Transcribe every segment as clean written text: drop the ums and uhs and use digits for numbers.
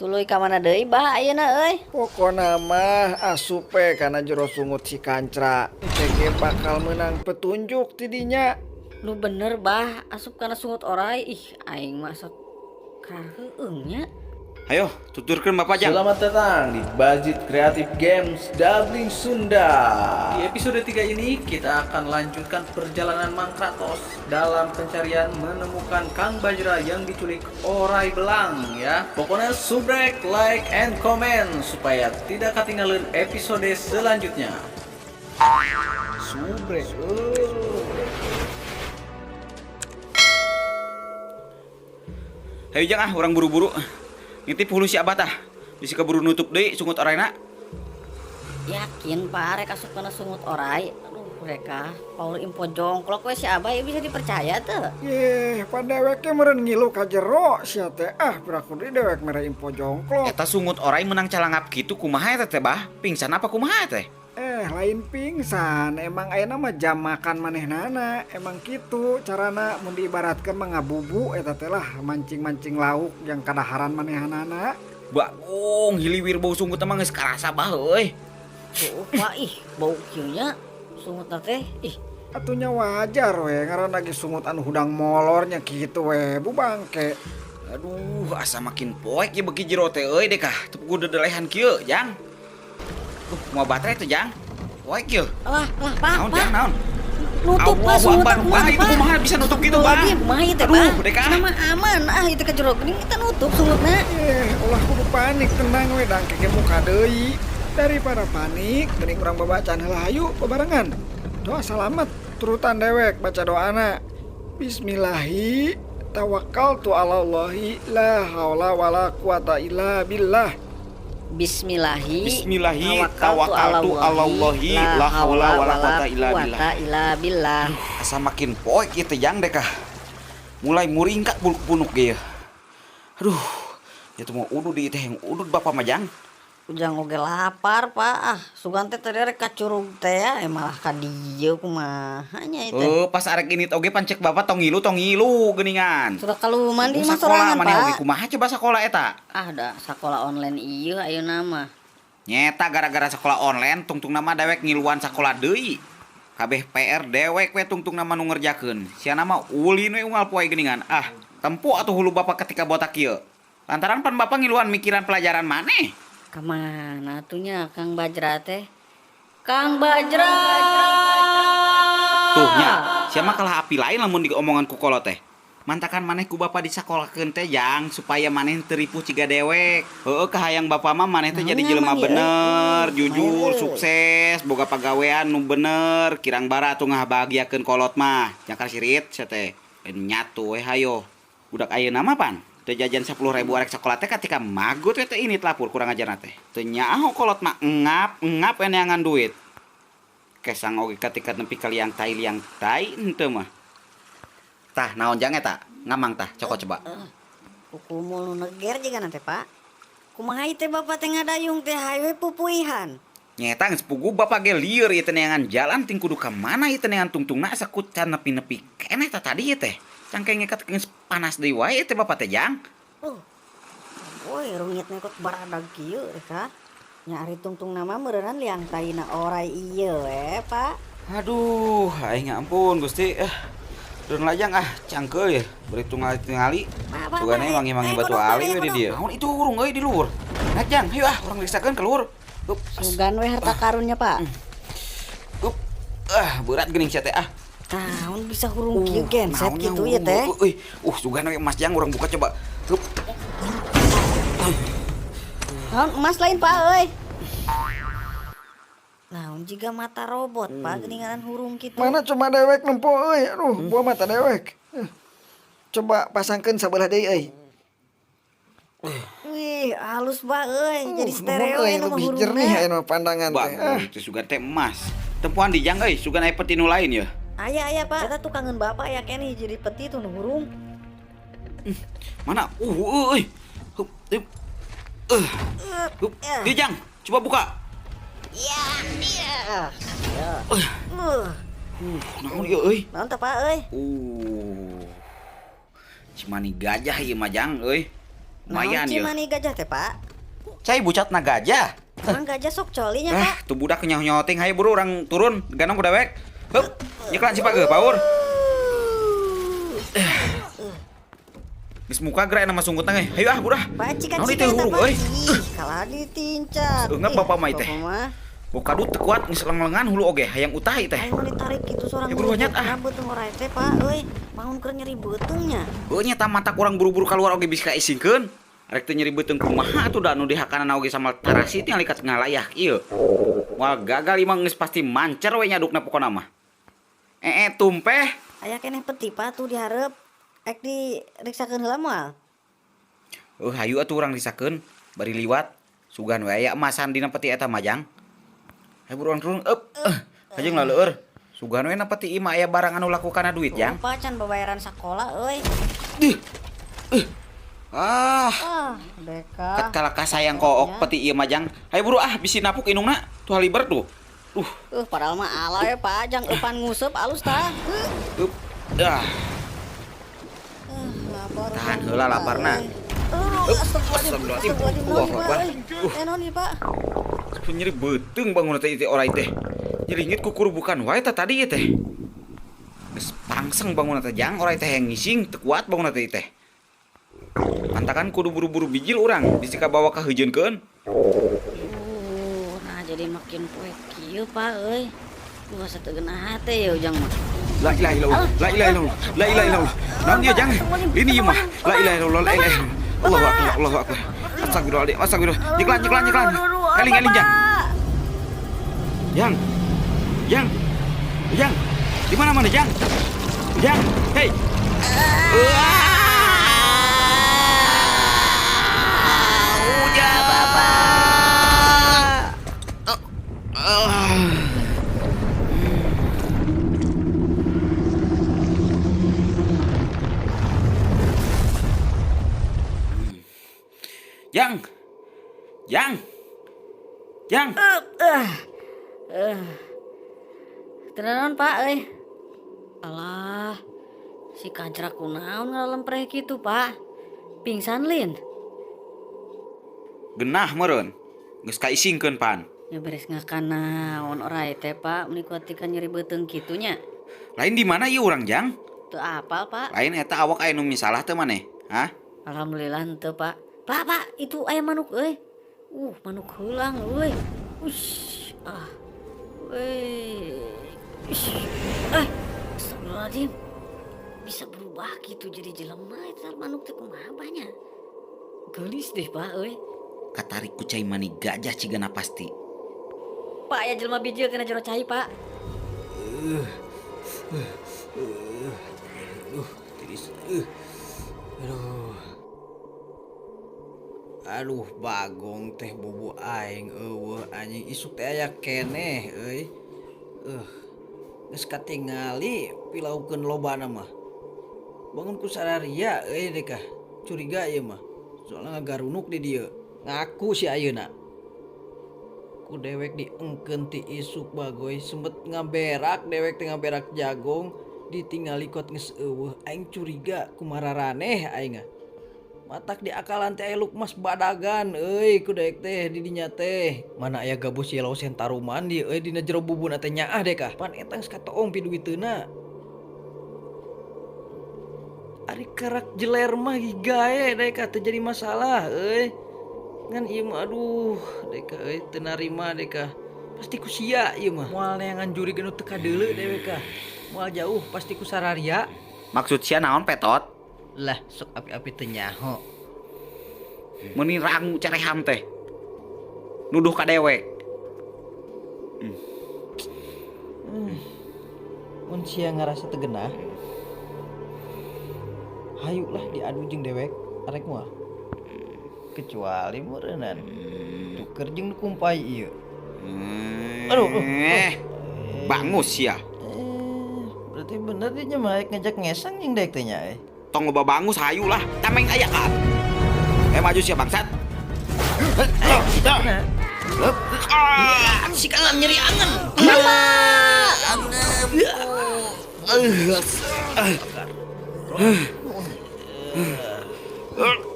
Tuluy ka mana deui bah ayeuna euy? Pokona mah asup we kana jero sungut si Kancra. Engke bakal meunang petunjuk ti dinya. Nu bener bah asup kana sungut orai, ih aing mah sok kareueung nya. Hayo, tuturkeun Bapak Jang. Selamat datang di Budget Creative Games Dubbing Sunda. Di episode 3 ini kita akan lanjutkan perjalanan Mang Kratos dalam pencarian menemukan Kang Bajra yang diculik Orai Belang ya. Pokoknya subrek, like, and comment supaya tidak ketinggalan episode selanjutnya. Subrek. Hayo Jang ah, urang buru-buru. Nitip hulu si Abah tah. Bisi keburu nutup deui sungut oraina. Yakin Pak rek asup kana sungut orai. Aduh rek ah, paur info jongklok we si Abah ieu bisa dipercaya teu? Yeh, pan dewek ge meureun ngilu ka jero sia teh. Ah, piraku deui dewek mere info jongklok. Eta sungut orai meunang calangap kitu kumaha eta teh Bah? Pingsan apa kumaha teh? Lain pingsan, emang ayeuna mah jam makan manehnana, emang kitu carana mun diibaratkeun mah ngabubu eta teh lah mancing-mancing lauk yang kadaharan manehanana. Bagong hiliwir bau sungut mah geus karasa bah euy. Tuh, Pak, ih bau kieu nya sungutna teh ih. Atunya wajar we ngaranna ge sungut anu hudang molornya kitu we, bu bangke. Aduh, asa makin poek ye beuki jero teh euy deh kah. Teu puguh dedelehan kieu, Jang. Mau baterai tuh, Jang. Poek ye. Alah, alah, Pak, Naon, Pak. Jang, naon? Nutup, Pak, Allahu sungut Akbar. aku Bah, mah, itu Pak. kumaha bisa nutup gitu, Bah? Astagfirullahaladzim, kumaha ieu teh, Aduh, Bah? dek, ah. Cenah mah aman, ah itu ke jero geuning kita nutup sungutna. Ulah kudu panik, tenang we dang keke muka deui. Daripada panik, mending urang babacaan heula hayu bebarengan. Doa salamet, turutan dewek baca doana. Bismillahi tawakkaltu ala Allahi la haula wala quwata illa billah. Bismillahi Bismillahi tawakkaltu ala Allahi la haula wala quwata illa billah. Quwata illa billah. Asa makin poek ieu teh Jang deh kah. Mulai muringkak bulu punuk ge. Aduh, itu mau udud ieu teh yang udud bapak mah Jang. Ujang oge lapar, Pak. Ah, sugan teh tadi rek ka curug teh ya, malah ka dieu kumaha nya ieu teh. Pas arek init oge pancek bapak tong ngilu geuningan. Sudah kaluman di mah Sakola sorangan, maneh oge Pak. kumaha coba sakola eta? Ah, da sakola online ieu ayeuna mah. Nyeta gara-gara sekolah online tungtung nama dewek ngiluan sakola deui. Kabeh PR dewek we tungtung nama nu ngerjakeun. Siana mah ulin we unggal poe geuningan. Ah, tempo atuh hulu bapak ketika botak kieu. Lantaran pan bapak ngiluan mikiran pelajaran maneh. Kamana atuh nya Kang Bajra teh? Kang Bajra. Tuh nya, sia mah kalah api lain lamun diomongan ku kolot teh. Mantakan maneh ku bapak disakolakeun teh Jang supaya maneh teu ripuh ciga dewek. Heueuh kahayang bapak mah maneh teh jadi Naon jelema emang ieu, euy? bener, jujur, Lumayan, euy. sukses, boga pagawean nu bener, kirang bara atuh ngabahagiakeun kolot mah. Jangkar sirit sia teh. Lain nyatu we hayo. Budak ayeuna mah pan teu jajan 10.000 arek sakola teh katika magut we teh ini lapur kurang ajarna teh. Teu nyaaho kolot mah ngap ngap we neangan duit. Kesang oge katika nepi ka liang tai liang tai henteu mah. Tah naon Jang eta? Ngamang tah cokot coba. Kukumul nu neger jiga teh, Pak. Kumaha ieu teh bapak teh ngadayung teh hayu we pupuihan. Nyeta geus puguh bapak ge lieur ieu teh neangan jalan ting kudu ka mana ieu teh neangan tungtungna asa ku can nepi-nepi keneh tah tadi ieu teh. Cangkeng ngekat geus panas deui wae ieu teh bapak teh Jang. Woi rungit nekot baradag kieu rek ah. Nya ari tungtungna mah meureunnan liang taina orai ieu we, Pak. Aduh, aing ampun Gusti. Turun lajang ah, cangkeul ya. Beri tunggal-tingali. Pak, Pak, Sugane Pak, wangi-wangi batu kodok, ali Pak, we di kodok. dieu. Naon itu hurung euy di luhur. Naik Jang, hayu ah urang riksakeun ka luhur. Hup. Sugan we harta karunnya, Pak. Hup. Ah, berat geuning sia teh ah. Naon bisa hurung kieu genset Naonnya kitu ieu hurung, teh? Euy, sugan we emas Jang urang buka coba. Hup. Naon emas lain, Pak euy. Naon jiga mata robot, Pak, geuningan hurung kitu. Mana coba dewek nempo euy. Aduh, buah mata dewek. Coba pasangkeun sabelah deui euy. Wih, halus Pak euy, jadi stereo Nuhun, euy, euy nu mah lebih hurungna. jernih aya nu pandangan teh. Bagus, itu sugan teh emas. Tempuan di Jang euy, sugan aya peti nu lain ya. Aya aya Pak, eta tukangeun bapak ya keneh jadi peti tuh nu hurung. Mana? Euy. Hup, hup. Hup. Di Jang, coba buka. Iya, iya. Naon ieu euy? Naon teh Pak euy? Cimani gajah ieu mah Jang euy. Lumayan Naon ieu. Cimani gajah teh, Pak? Cai bucatna gajah. Emang gajah sok colinya, Ah, Pak. tuh budak nyaho-nyaho ting hayu buru urang turun ganong ku dewek. Hup, nyeklan si pageuh paur. Geus muka geura nama sungkutna ge. Hayu ah budah. Pak, cikan Naon cikan itu eta, hurung Pak. euy. Ih, kalah ditincat. Eungap Ih, bapak mah teh. Bapak mah. Boka teu kuat geus leng-lengan hulu oge hayang utah ieu teh. Aing mau ditarik gitu seorang Ya, buru nyat, ah. Beuteung orai teh, Pak, euy. Bangun keur nyeri beuteungnya. Heuh nya mata kurang buru-buru keluar oge bisa kaisingkeun. Rek teu nyeri beuteung kumaha atuh da nu dihakanana oge sama tarasi teh likat ngalayak ieu. Moal gagal imah geus pasti mancer we nyadukna pokona mah. Eh tumpeh. Aya keneh peti, Pak, tuh dihareup. Ek diriksakeun heula moal. Heuh hayu atuh urang risakeun bari liwat. Sugan we aya emasan dina peti eta mah jang. Hayu buruan turun eup. Hajeung laleur. Sugan we na peti imah aya barang anu laku kana duit jang. Lupa can babayaran sakola euy. Dih. Ah, Ah, deka. kat kalah kasayang kook peti ieu mah jang. Hayu buru ah bisi napuk indungna tuh haliber tuh. Duh, Padahal mah alay Pak, jang eupan nguseup alus tah. Up. Ah, Lapar. Tahan heula laparna. Up, astagfirullahaladzim. astagfirullahaladzim. Allahu Akbar. Naon ieu, Pak? Nyeri beuteung bangun teh ieu orai teh. Nyeri kukurubukan wae tah tadi ieu teh. Geus pangseng bangun teh jang orai teh yang ngising teu kuat bangun teh ieu teh. Pantakan kudu buru-buru bijil urang bisi kabawa ka heujeunkeun. Nah jadi makin poek kieu, Pak euy. Duh asa teu geunah hate ye ujang mah. La ilaha illallah, la ilaha illallah, la ilaha illallah. Naon ieu jang? Ini ieu mah. La ilaha illallah, la ilaha illallah. Allahu akbar, Allahu akbar. Astagfirullahaladzim, astagfirullah. Nyeklan, nyeklan, nyeklan. Eling, eling jang. Jang. Jang. Jang. Di mana mana Jang? Jang. Hei. Udah, Bapak. Jang. Jang. Jang. Teu naon, Pak euy. Alah. Si kancra kunaon ngalempreh kitu, Pak. Pingsan lin. Genah meureun. Geus kaisingkeun pan. Ya beres ngakan naon orai teh, Pak, meuni kuatikan nyeri beuteung kitu nya. Lain di mana ieu urang, Jang? Teu apal, Pak. Lain eta awak aya nu misalah teu maneh? Hah? Alhamdulillah henteu, Pak. Pak, Pak, itu aya manuk euy. Manuk heulang euy. Ush, ah. Weh. Ush. Eh, astagfirullahaladzim. Bisa berubah gitu jadi jelema eta manuk teh kumaha banyak. Geulis deh, Pak euy. Katarik ku cai mani gajah cigana pasti. Pak, aya jelema bijil kena jero cai, Pak. Tiris. Aduh. Aduh, bagong teh bubu aing eueuh anjing isuk teh aya keneh euy. Geus katingali pilaukeun lobana mah. Bangun ku sararia euy deh kah. Curiga ieu mah. Soalna ngagarunuk di dieu. Ngaku si ayeuna. Ku dewek diengkeun ti isuk bagoy sempet ngaberak dewek teh ngaberak jagong ditingali kot geus eueuh aing curiga kumararaneh aing ah. Matak di akalan teh aya lukmas badagan euy ku dewek teh di dinya teh. Mana aya gabus yellow sentaruman di euy dina jero bubuna teh nyaah deh kah. Pan eta geus katoong piduiteuna. Ari kerak jeler mah gigae deh kah teu jadi masalah euy. Ngan ieu mah aduh deh kah euy teu narima deh kah. Pasti ku sia ieu mah. Moal neangan jurig anu teu kadeuleu dewek kah. Moal jauh pasti ku sararia. Maksud sia naon petot? Lah sok api-api teu nyaho. Meuni rangu careham teh. Nuduh ka dewek. Mun sia ngarasa teu genah. Hayu lah diadu jeung dewek arek moal. Kecuali meureunnan. Tuker jeung nu kumpai ieu. Aduh, aduh. Bangus sia. Berarti bener dia mah ngajak ngesang jeung dewek teh nya euy. Tong loba bangus hayu lah. Tameng aya kan. Maju sia bangsat. Ah, Si kangen nyeri angen.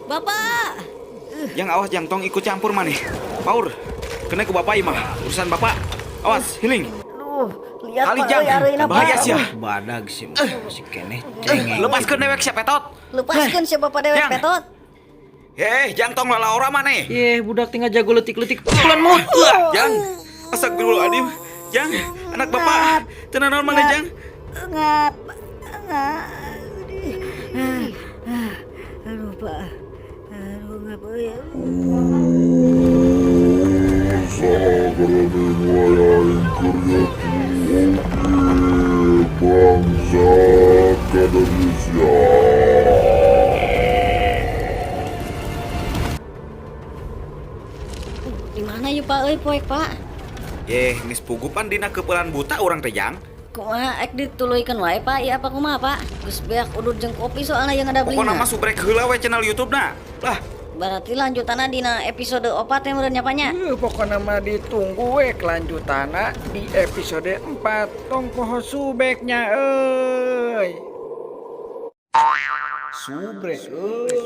Bapak. Jang awas jang tong ikut campur maneh. Paur. Kena ku bapak ieu mah. Urusan bapak. Awas, hiling. Aduh, lihat Kali Pak jang. euy areuna Pak. Bahaya sia. Badag sih masih keneh cengeng. Lepaskeun dewek sia petot. Lepaskeun si bapak dewek Jang. petot. Heh, jang tong lalaora maneh. Yeh, budak tinggal jago letik-letik. Pukulan maut. Ulah, jang. Astagfirullahaladzim. Jang, anak bapak. Teu nanaon maneh jang. Ngap. Ngap. Aduh, Pak. Aduh, ngap euy. Bangsa Indonesia. Di mana yuk Pak euy poek Pak? Yeh, geus puguh pan dina keupelan buta urang teh jang. Kumaha ek dituluykeun wae Pak? Ieu apa kumaha Pak? Geus beak udud jeung kopi soalna yang ada Pokona blingna. mah subrek heula we channel YouTube na. Lah, Berarti lanjutanna dina episode 4 teh meureun nya Pak nya. Pokoknya mah ditunggu we kelanjutana di episode 4. Tong poho subeknya euy. Subrek euy.